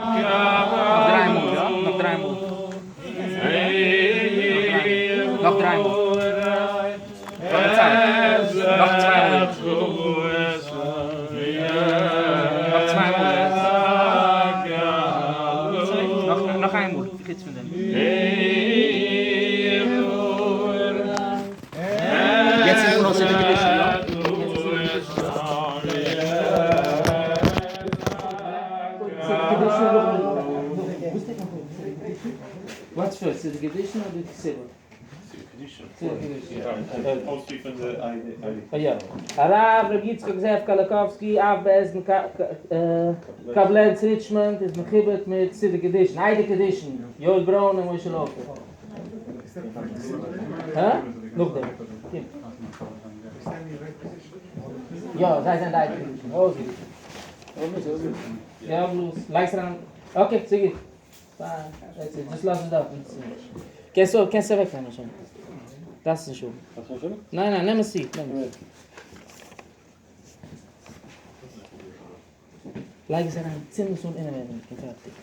נאך דריי מאל, יא? נאך דריי מאל. נאך דריי מאל. נאך צוויי מאל. נאך צוויי מאל. נאך איין מאל, חוץ פון דעם. יעצט איז נאר סידור קידושין, יא? What's first, סידור קידושין אדער כתובה? סידור קידושין. יא. הרב ר' יצחק זאב קאלאקאווסקי אב בית דין קאבלענץ ריטשמאנד איז מכובד מיט סידור קידושין, עדי קידושין, יואל ברוין און משה לאופער. הא? נאכדעם. קום. יא, זיי זענען די עדי קידושין. אוי זי. יא, בלוז. לייגסט אריין. Okay, ס'איז גוט. Just לאז עס דארט. קענסט קענסט אוועק נעמען שוין. דארפסט נישט האבן. ניין ניין, נעם עס צו. נעם עס. לייג עס אריין, צינד עס אן אינעווייניג און פארטיג.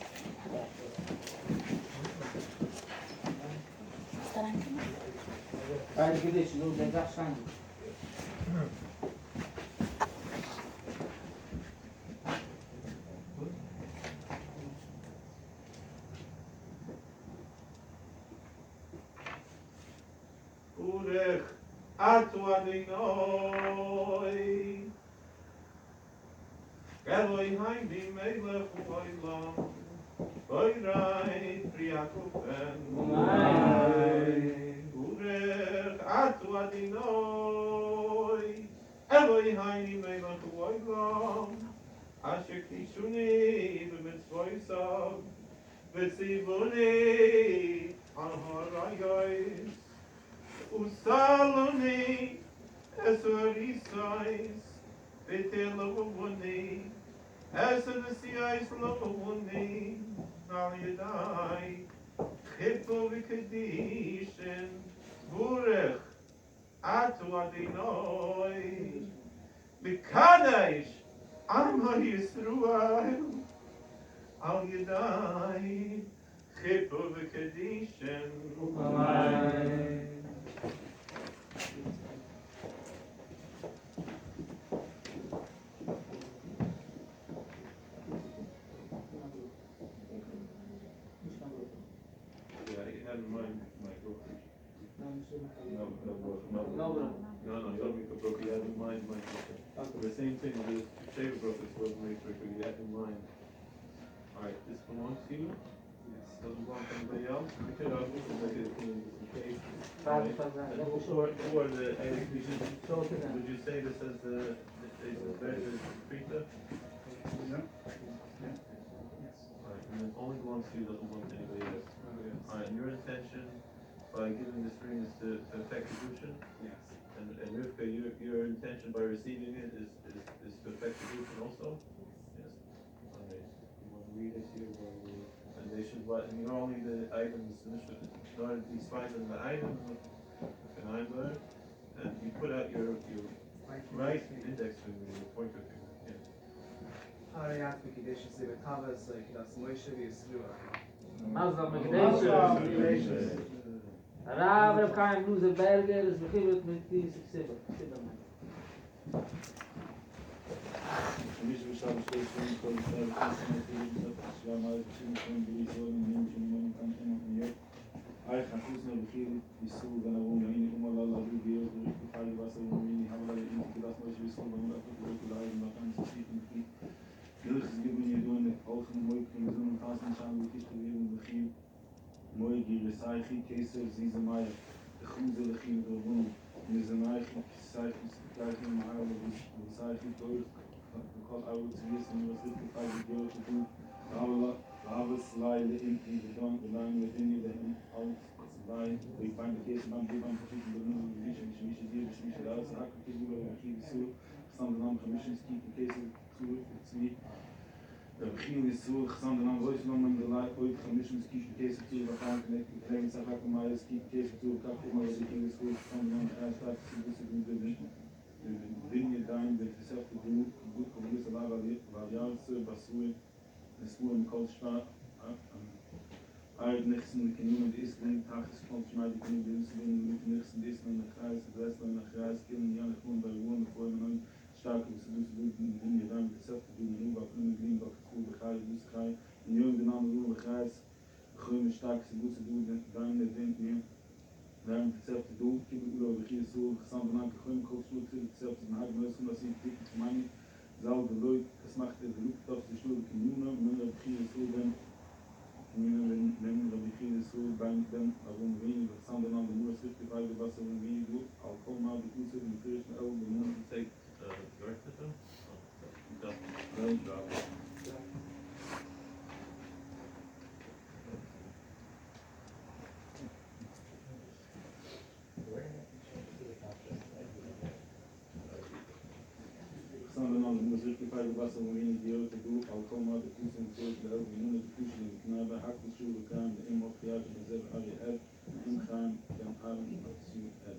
עדי קידושין, נו, דער זאך שטיין דא. ברוך אתה אדוני אלוהינו מלך העולם בורא פרי הגפן. ברוך אתה אדוני אלוהינו מלך העולם אשר קדשנו במצוותיו וציוונו על העריות עשה לנו את הריסות ותלוני את הנשיאות לנו על ידי חופה וקידושין ברוך אתה אדוני מקדש עמו ישראל על ידי חופה וקידושין. אמן. Yeah, you had in mind my brokerage. No, no, no, No, bro. No, no, you don't make a broker, you had in mind my broker. Okay. The same thing with the sheva brokers wasn't made for you had in mind. Alright, this belongs to you? Yes. Doesn't belong to anybody else? We could obviously make it clean just in case. Five, Right. five, nine. And who are the execution? Show it to them. Would you say this as the, is the better Prita? Yeah. Yeah. Yes. Alright, and it only belongs to you, doesn't belong to anybody else. Nobody else. Alright, and your intention by giving this ring is to affect Kiddushin? Yes. And Rivka, your intention by receiving it is to affect Kiddushin also? Yes. Alright, you want to read it here? And they should, what, and you're only the items, not these five and the items, and I'm there, and you put out your right index finger, your pointer finger. Yeah. הרי את מקודשת לי בכבוד, כדת משה וישראל. מזל מקודשת. הרב רב חיים לוזר בערגער איז מכובד מיט די כתובה. כתובה. חמישה ושלוש שתי עשרים כל ישראל וחסן עשרים ושבעה מעלה תשעים ושמונה בלי ישראל מיליון שמונים כאן אין אוניות. אי חכוס נרחיל איסור ונרום והנה אומר לה להביא בירת וריק וחי לבשר וממיני הבה לה לאם כדת משה וישראל ואמר אפילו לא כל העיר ומתן סוסית ומחי. מילך סגיב מן ידוען הולכים ומויקים וזון וחסן שם וקישת אוויר ומחי מויגי רסייכי כסף זיזה מאיה תחוזה לכי ורבונו מזנייכי כסייכי סקייכי מהר וסייכי תורך וכל ערוץ ויסן ורסית כפי וגרת ודו ואבס לי לאינטי ודון וליים ודיני להם על צבי ויפיים וכסף בם דיבם פשוט ובנו ובישם ושמיש דיר ושמיש לארץ רק וכסף וכי וסור חסם דנם חמישים סקי וכסף צור וצבי רבי ישׂראל חסם דנם רויש לא מן דלי אוי חמישים סקי וכסף צור וחיים כנגד שחק ומאי סקי וכסף צור כך אומר רבי ישׂראל חסם דנם חי שתת סיבוס ובן דין ידיים ותסף גבול גבול סלע ועל ירצה בסוי נסמור מכל שמע אייד נכסן לקניון דאיסלין תחת כל שמע דקניון דאיסלין נכסן דאיסלין אחרייס דאיסלין אחרייס קילן ינך און ברון בכל מנוי שטארק וסדוס דוד דין ידיים וספת דוד מנו ואפילו מגלים בקחו בחי ודוס חי און יום דנם רון בחייס בחוים שטארק סדוס דוד דיין דין דין דיין וספת דוד קיבל אולו וכי יסור חסם בנן כחוים כל שלו כסיל וספת נהג נויס חום לסי תיק תמני זל ולוי כסמכת ולוק תוף זשלו וקניונה מן רבי חייא יסור בן קניונה בן רבי חייא יסור בן בן אברהם אבינו וחסם בנן במור סריך תפאי לבשר אבינו דו על כל מה בקוסת ומפרש מאל במון Take the Don't. חסם בנן במור סריך תפאי לבשר אבינו דיו תדו על כל מה בקוסת ומפרש מאל במון בקושי למקנה והק ושור וקיים ואם מוכיח בזה ואריה אב ואם חיים בן ארן ציון אב.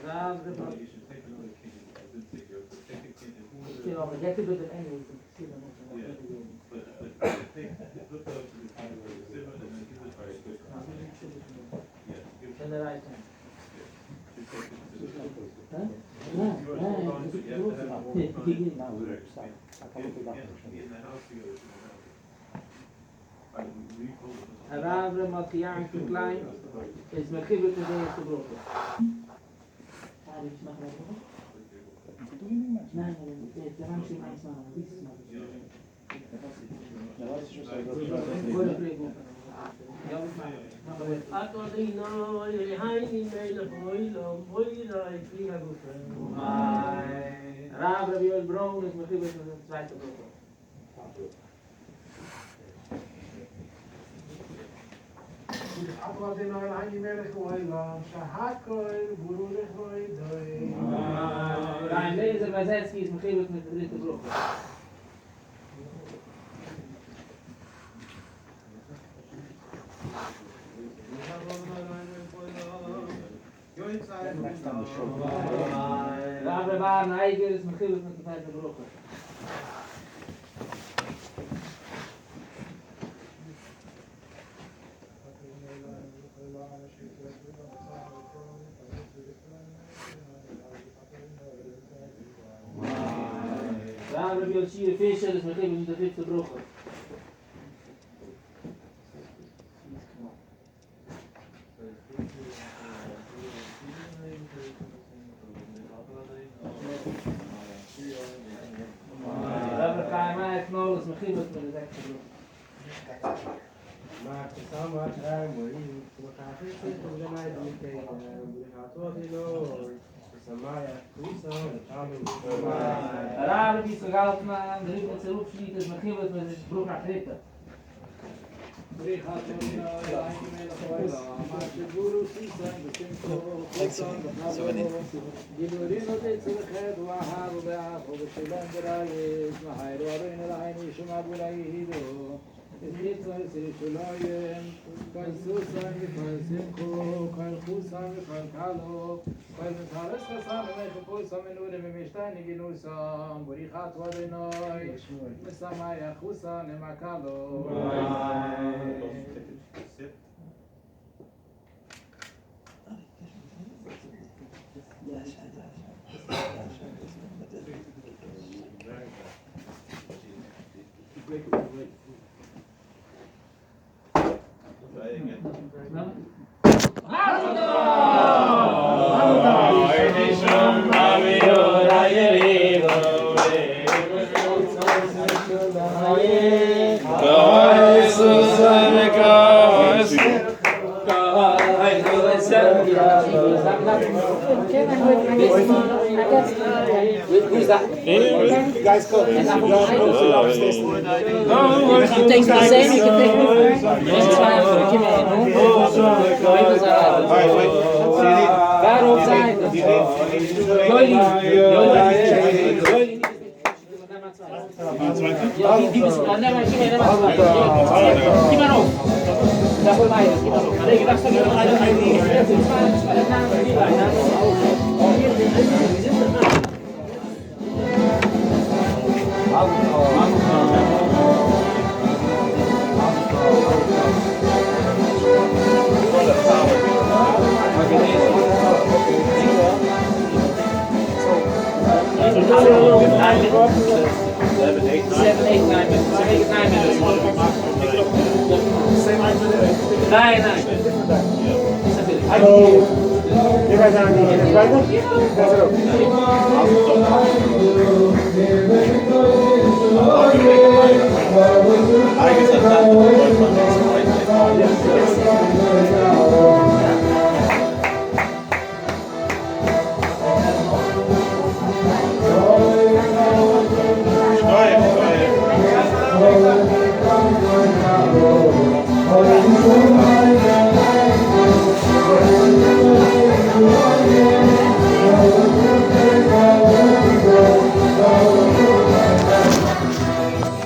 Rav No, you should take another king. I did take yours, but take a king. Who was it? Yeah, but get to the end. Yeah, but take put the simmer and then give it to Yeah, give In the right hand. should take it to the Huh? Yours hold on to it. You have to have more time. Be in the house together. so you have it. I recall it. Rav Malkiyan Klein is mechivet met de eerste broche. Ah, dit is nog wel. Nein, der Rang steht eins mal, dieses Mal. Rav Rabbi Yoel Braun is mechivet met de zweite broche. Rein Lezer Wazetzky is mechivet met de dritte broche. Rav Rabban Eiger is mechivet met de vijfde broche. Rav Rabbi Yoshia Fischer is mechivet met de fifte broche. Rav Chaim Meir Knoll is mechivet met de zesde broche. Rav Rabbi Yitzchak Altman, de Ribnitzer Rufschnitt is mechivet met de broch naar Grippe. Take a sip. Try again. Who's that? You guys go. You can take the same, you can take Daarop zijn. Joli. Joli. Ja, die is. Nee, maar gib maar, neem maar. Gib maar op. Daar voor mij, gib maar op. Nee, ik dacht 7, 8, 9. 7, 8, 9 minutes. 7, 8, 9 minutes. Same idea. 9, 9. I can hear you. You guys aren't here. Right? That's it.